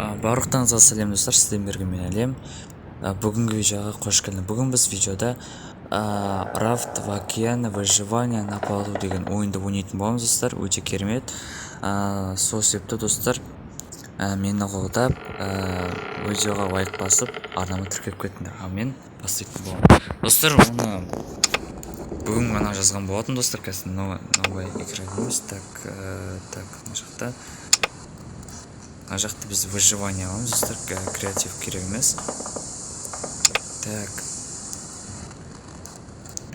Барлықтарыңызға сәлем, достар! Сіздермен бірге мен, Әлем. Бүгінгі видеоға қош келдіңіз. Бүгін біз видеода Рафт в океане: выживание на плоту деген ойынды ойнайтын боламыз, достар. Өте керемет. Сол себепті, достар, мені қолдап, видеоға лайк басып, арнама тіркеліп кетіңдер. Ал мен бастайтын боламын, достар. Оны бүгін ғана жазған болатын, достар. Қазір новая игра дейміз. Так, так, мына жақта біз выживание аламыз, достар. Креатив керек емес. Так,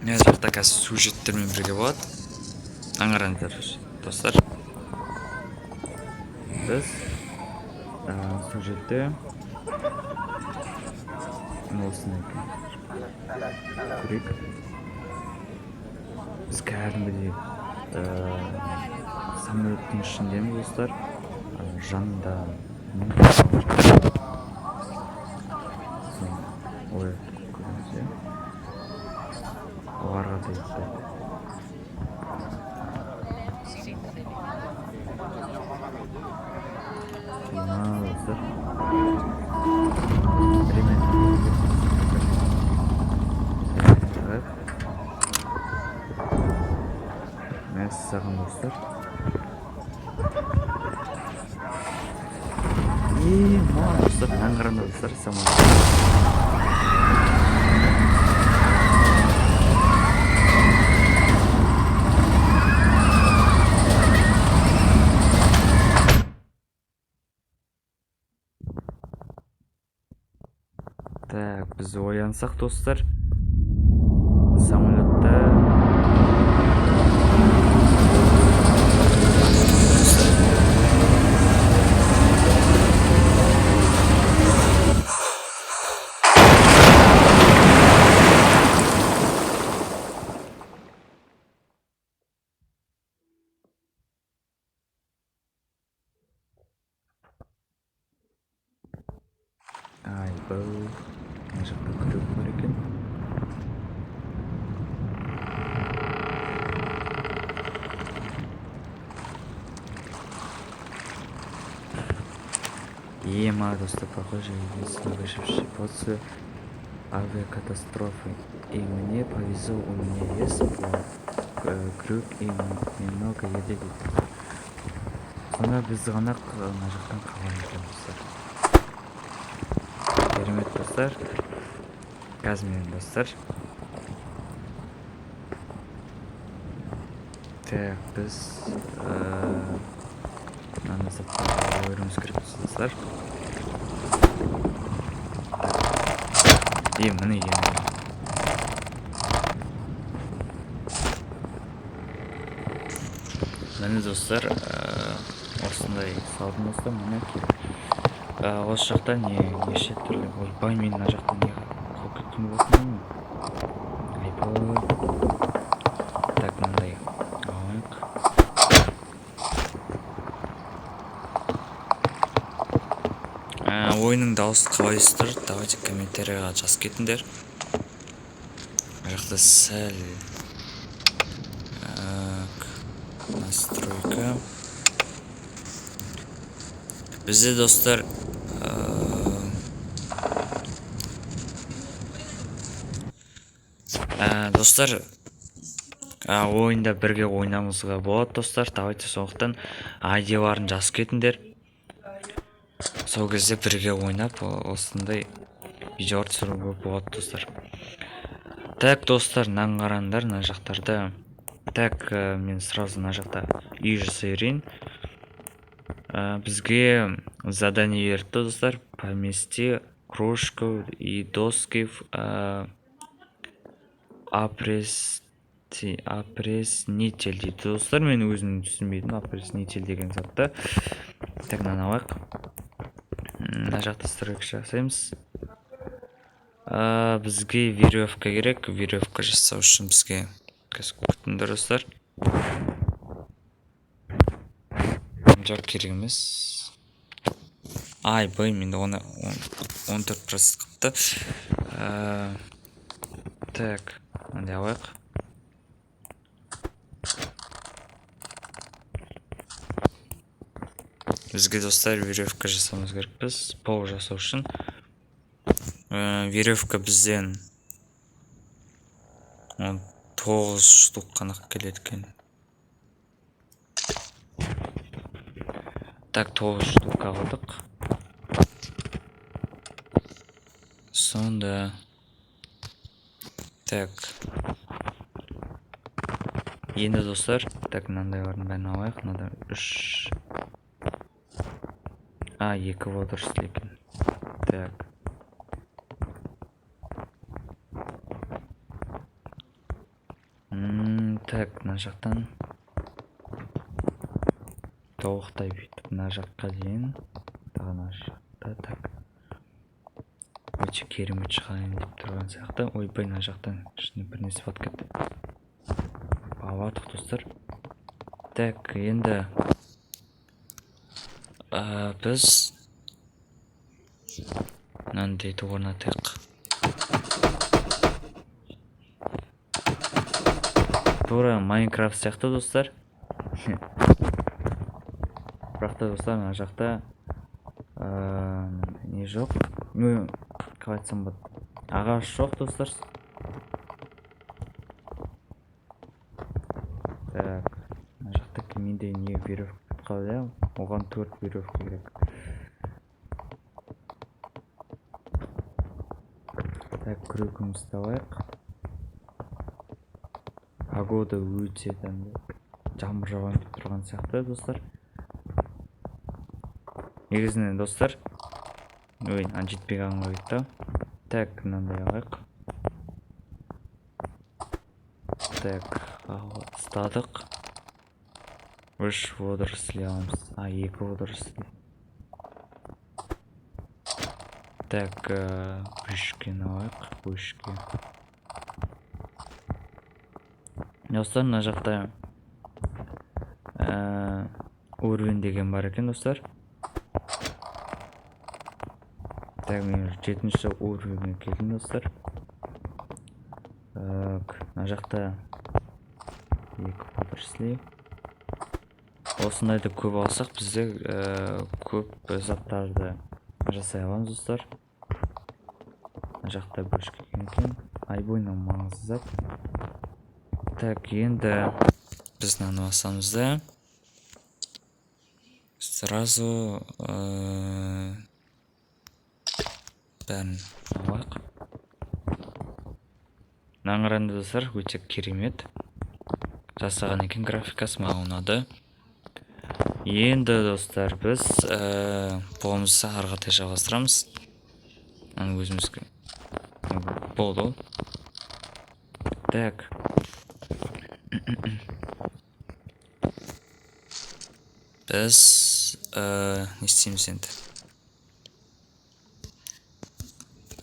мына жақта қазір сюжеттермен бірге болады. Аңғарыңыздар, достар, біз сюжетте осындай екен, көрейік. Біз кәдімгідей самолеттің ішіндеміз, достар. Жанында ой көреміз, иә, оларға дейді. Мына, достар, ремень. Так, мәссаған, достар! Ема, достар, мынаны қараңдар, достар, самолет. Так, біз оянсақ, достар, самолетта. Достар, айбау, мына жақта крюк бар екен. Ема, достар, похоже, единственный выживший после авиакатастрофы. И мне повезло, у меня есть плот, крюк и немного еды, дейді. Сонда біз ғана мына жақтан қалған екенбіз, достар. Керемет, достар. Қазір мен, достар. Так, біз мынаны заттарды ала беруіміз керек, достар. Так. Е, міне, енді. Міне, достар, осындай салдым, достар, міне келіп. Осы жақта не неше түрлі. Ойбай, мен мына жақта не қалып кеткен болатынмын. Айбай. Так, мынандай алайық. Ойынның дауысы қалай тұр? Давайте комментарийға жазып кетіңдер. Мына жақта сәл, так, настройка. Бізде, достар, достар, ойында бірге ойнауымызға болады, достар. Давайте, сондықтан айдиларын жазып кетіңдер. Сол кезде бірге ойнап, осындай видеолар түсіруге болады, достар. Так, достар, мынаны қараңдар, мына жақтарда. Так, мен сразу мына жақта үй жасай берейін. Бізге задание беріпті, достар. Помести кружку и доски в опреснитель дейді, достар. Мен өзім түсінбейтін опреснитель деген затты. Так, мынаны алайық. Мына жақта стройка жасаймыз. Бізге веревка керек. Веревка жасау үшін бізге қазір, күтіңдер, достар. Жоқ, керек емес. Айбай, менде оны 14% қыпты. Так, мындай алайық. Бізге, достар, веревка жасауымыз керекпіз пол жасау үшін. Веревка бізден 9 штук қана келеді екен. Так, 9 штук алдық. Сонда так, енді, достар, так, мынандайлардың бәрін алайық. Мынада үш, а, екі водоросль екен. Так, так, мына жақтан толықтай бүйтіп мына жаққа дейін, тағы мына жақта. Так, өте керемет шығайын деп тұрған сияқты. Ойбай, мына жақтан ішіне бір нәрсе батып кетті. Алып, достар. Так, енді біз мынандайды орнатайық. Тура Майнкрафт сияқты, достар. Бірақ та, достар, мына жақта не жоқ, ну, қалай айтсам болады, ағаш жоқ, достар. Так, мына жақта менде не, веревка қалды, иә? Оған төрт веревка керек. Так, күрегімізді алайық. Погода өте жаңбыр жауайын деп тұрған сияқты, достар. Негізінен, достар, ой, ана жетпей қалған ғой да. Так, мынандай алайық. Так, ұстадық. Үш водоросль аламыз, а, екі водоросль. Так, бөшкені алайық, бөшке. Достар, мына жақта уровень деген бар екен, достар. Так, мен жетінші уровеньге келдім, достар. Так, мына жақта екі водоросли. Осындайды көп алсақ, бізде көп заттарды жасай аламыз, достар. Мына жақта бөшке екен. Айбой, мынау маңызды зат. Так, енді біз мынаны басамыз да, сразу бәрін алайық. Мынаны қараңдар, достар, өте керемет жасаған екен, графикасы маған ұнады. Енді, достар, біз полымызды ары қаратай жалғастырамыз. Аны өзімізге болды ғой. Так, біз не істейміз енді?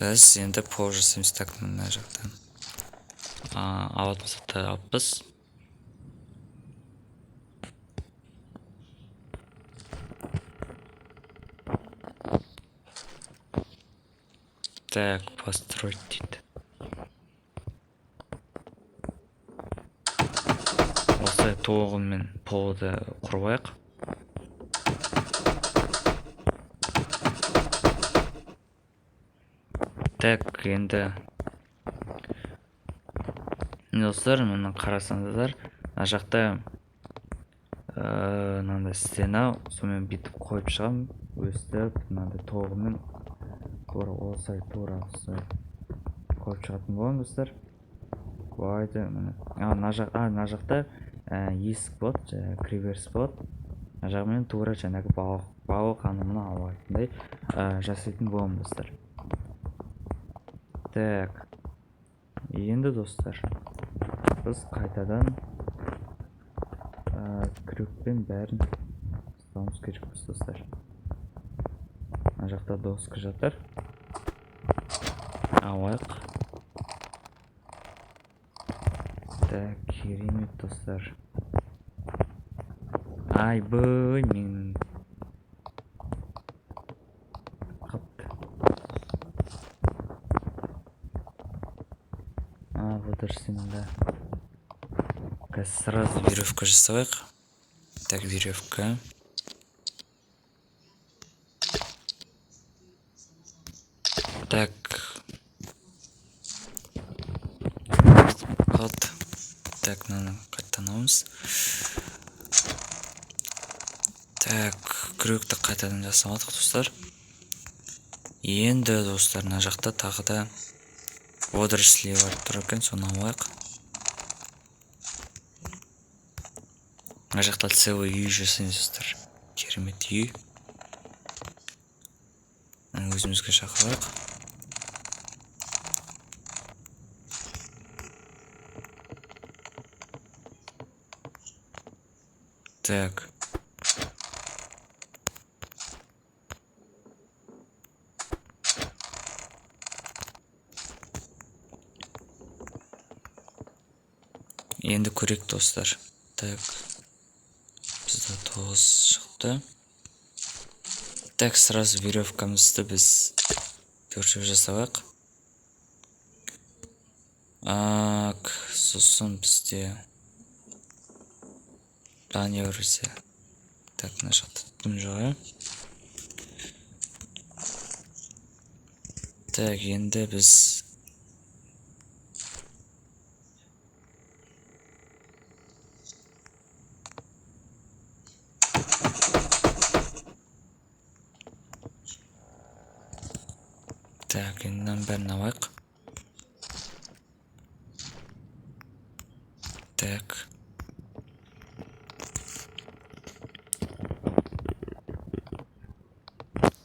Біз енді пол жасаймыз. Так, мына жақтан алатын заттарды алыппыз. Так, построить дейді. Осылай толығымен полды құрып алайық. Так, енді, достар, мына қарасаңыздар, мына жақта мынандай стена, сонымен бүйтіп қойып шығамын. Өстіп мынандай толығымен тура осылай, тура осылай қойып шығатын боламын, достар. Былай да, міне, а, мына жақ, а, мына жақта есік болады, кіреберіс болады. Мына жағымен тура жаңағы балық, аны мына алатындай жасайтын боламын, достар. Так, енді, достар, біз қайтадан крюкпен бәрін ұстауымыз керекпіз, достар. Мына жақта доска жатыр, алайық. Так, керемет, достар. Айбай, мен қапты. А, водоросли да. Қазір сразу веревка жасайық. Так, веревка. Так. Вот. Так, мынаны қайтадан аламыз. Так, күректі қайтадан жасап алдық, достар. Енді, достар, мына жақта тағы да водоросли бар тұр екен, соны алайық. Мына жақта целый үй жасаймыз, достар. Керемет үй. Өзімізге шақырайық. Так. Енді көрейік, достар. Так. Бізде 9 шықты. Так, сразу веревкамызды біз төртеу жасабайық. Так, сосын бізде не бар бізде? Так, мына жақта дым жоқ, иә? Так, енді біз так, енді мынаның бәрін алайық. Так.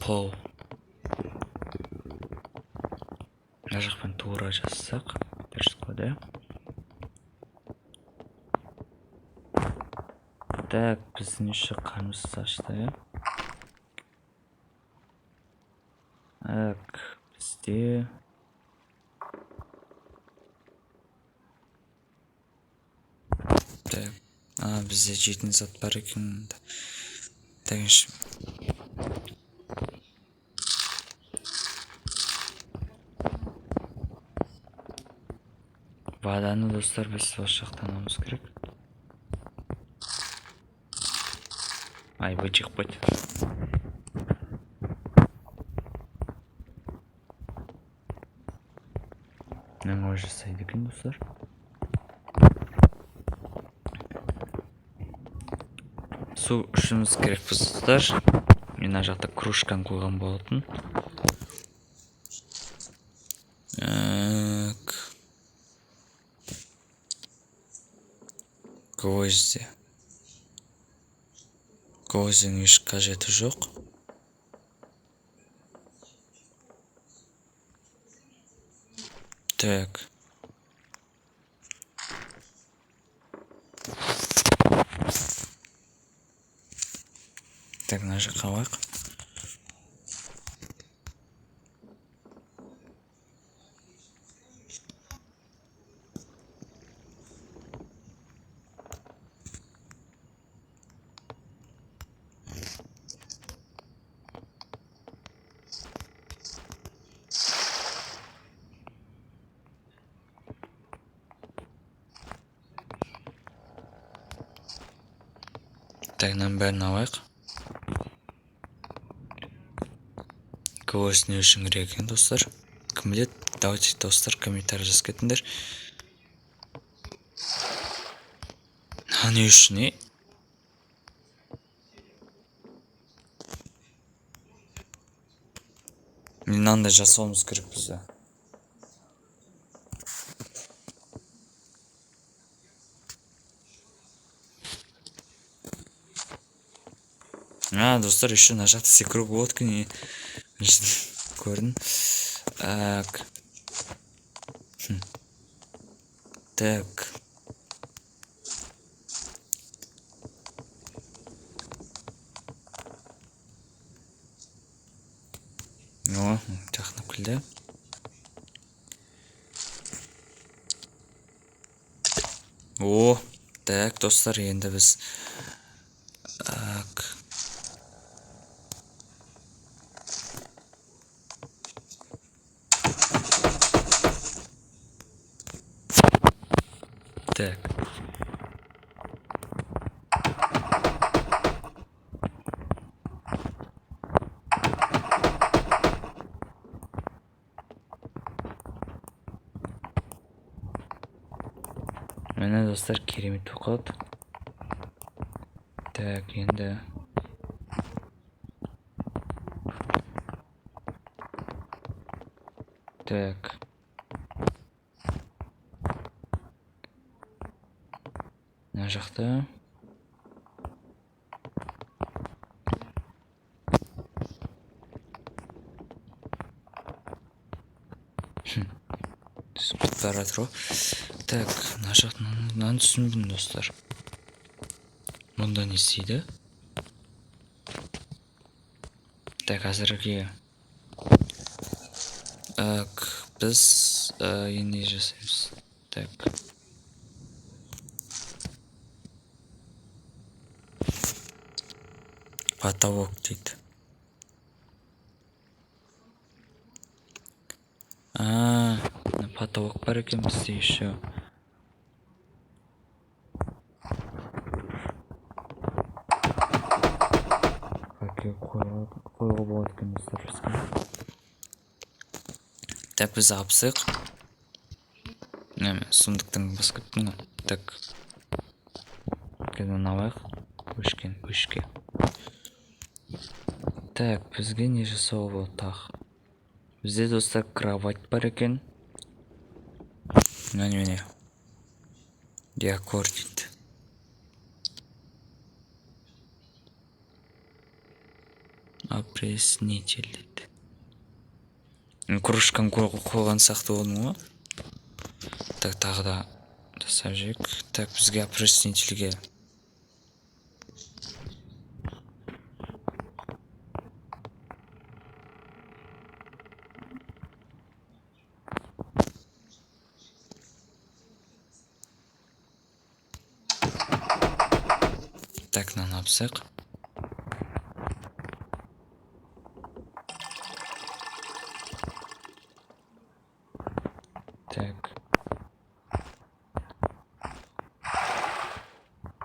Пол. Мына жақпен тура жазсақ, дұрыс қой, Так, біздің еще қарнымыз ашты, иә? Так, бізде так, бізде жейтін зат бар екен. Так, воданы, достар, біз осы жақтан алуымыз керек. Ай, бычық қойды. Мынаны жасайды екен, достар. Су ішуіміз керек біз, достар. Мен мына жақта кружканы қойған болатын. Так. Гвозди. Гвоздінің еш қажеті жоқ. Так. Так, мына жаққа алайық. Так, мынаның бәрін алайық. Гвоздь не үшін керек екен, достар? Кім біледі? Давайте, достар, комментарий жазып кетіңдер. А не үшін, не? Мынандай жасауымыз керек бізде. А, достар, еще мына жақта секіру болады екен. Көрдім. Так. Так. О, жақындап келді. О, так, достар, енді біз так. Так. Міне, достар, керемет болып қалады. Так, енді так, мына жақта түсіп кетіп бара жатыр ғой. Так, мына жақ, мынаны түсінбедім, достар. Мұнда не істейді? Так, әзірге так, біз енді не жасаймыз? Так, потолок дейді. А, потолок бар екен бізде еще. Қоюға болады екен, достар, бізге. Так, біз алып. Неме, сундуктың басып кеттім ғой. Так, қазір алайық. Өшкен, өшке. Так, бізге не жасауға болады тағы? Бізде, достар, кровать бар екен. Мына немене? Декор дейді. Опреснитель дейді. Кружканы қойған сияқты болдым ғой. Так, тағы да жасап жіберейік. Так, бізге опреснительге так, мынаны алып тастайық. Так,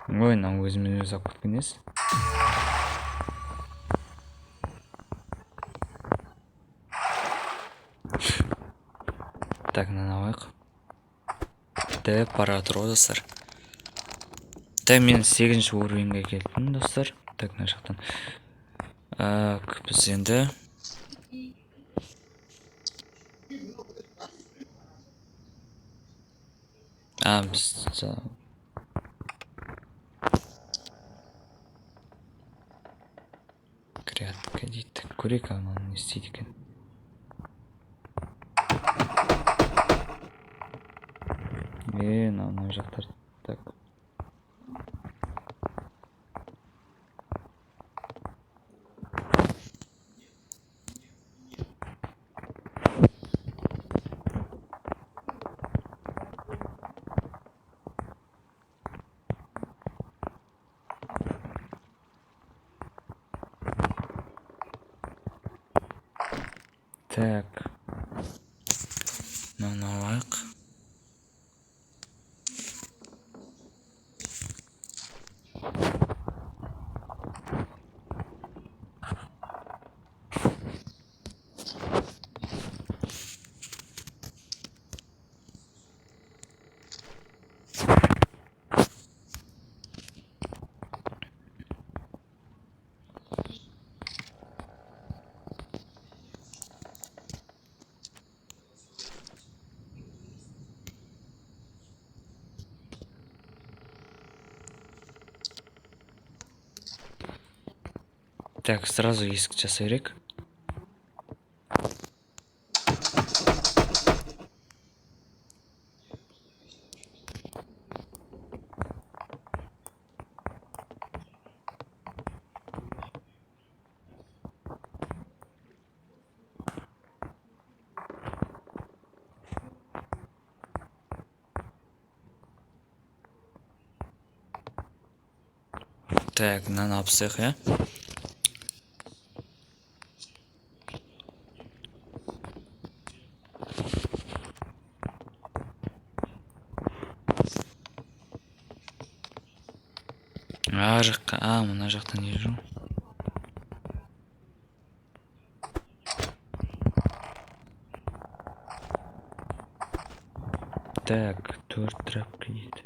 ой, мынау өзімен өзі алып кеткен несі? Так, мынаны алайық деп бара жатыр ғой, достар. Так, мен 8-ші уровеньге келдім, достар. Так, мына жақтан. Так, біз енді а біз грядка дейді. Көрейік, ананы не істейді екен. Е, мына жақтар. Так, так, мынаны алайық. Так, сразу есік жасай берейік. Так, мынаны алып тастайық, иә. Ар жаққа, а, мына жақта не жүр? Так, төрт тряпка дейді.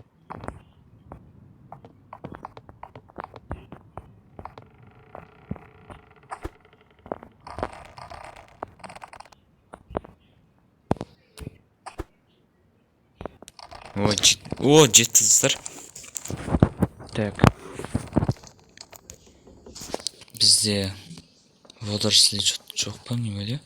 О, жетті, достар. Так, бізде водоросли жоқ па, не бәле?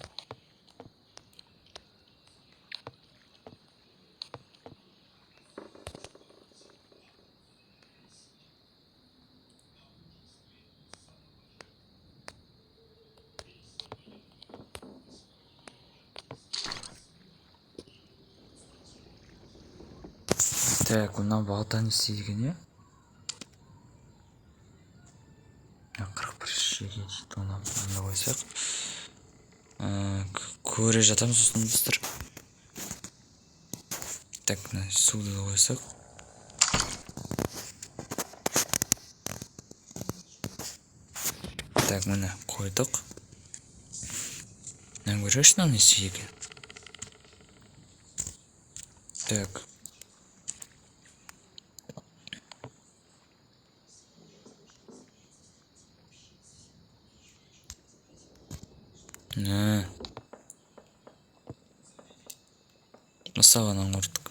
Так, мына балта не істейді екен, иә? 41 жерге дейді, оны мында қойсақ. Көре жатамыз сосын, достар. Так, мына суды да қойсақ. Так, міне қойдық. Мынаны көрейікші, мынау не істейді екен. Так. Не. Мысалы, ананы құрттық.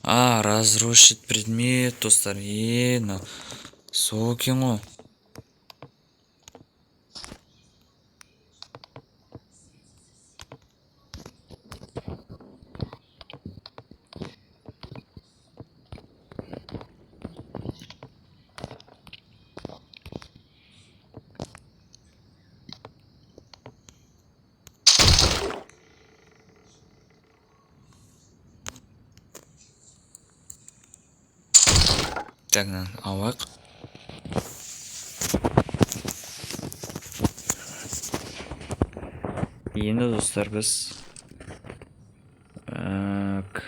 А, разрушить предмет, достар. Е, мына сол екен ғой. Так, мынаны алайық. Енді, достар, біз так.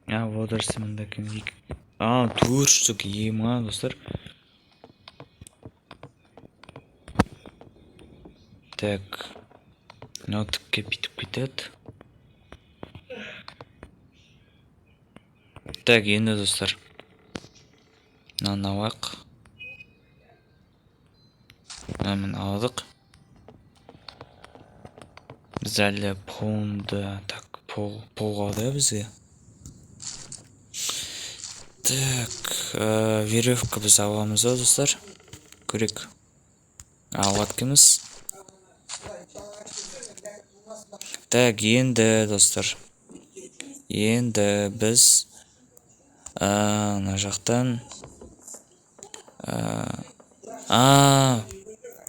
А, водоросли мында екен. А, төрт штук, ема, достар. Так. Мынау түкке бүйтіп кетеді. Так, енді, достар. Мынаны алайық. Мынаны алдық. Біз әлі полды, так, пол, пол қалды бізге. Так, веревка біз аламыз ба, достар? Көрейік. Алады екенбіз. Так, енді, достар. Енді біз мына жақтан а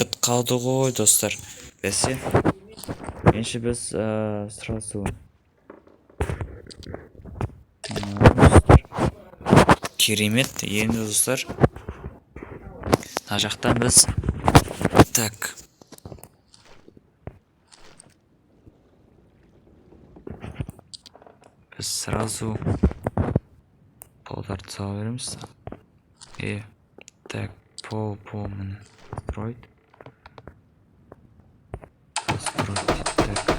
бітіп қалды ғой, достар. Бәсе. Ендеше біз сразу достар. Керемет. Енді, достар, мына жақтан біз, так, біз сразу полдарды сала береміз. Е, так, пол, пол, міне, строить. Построить, так.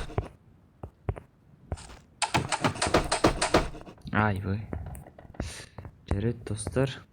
Айбай. Жарайды, достар.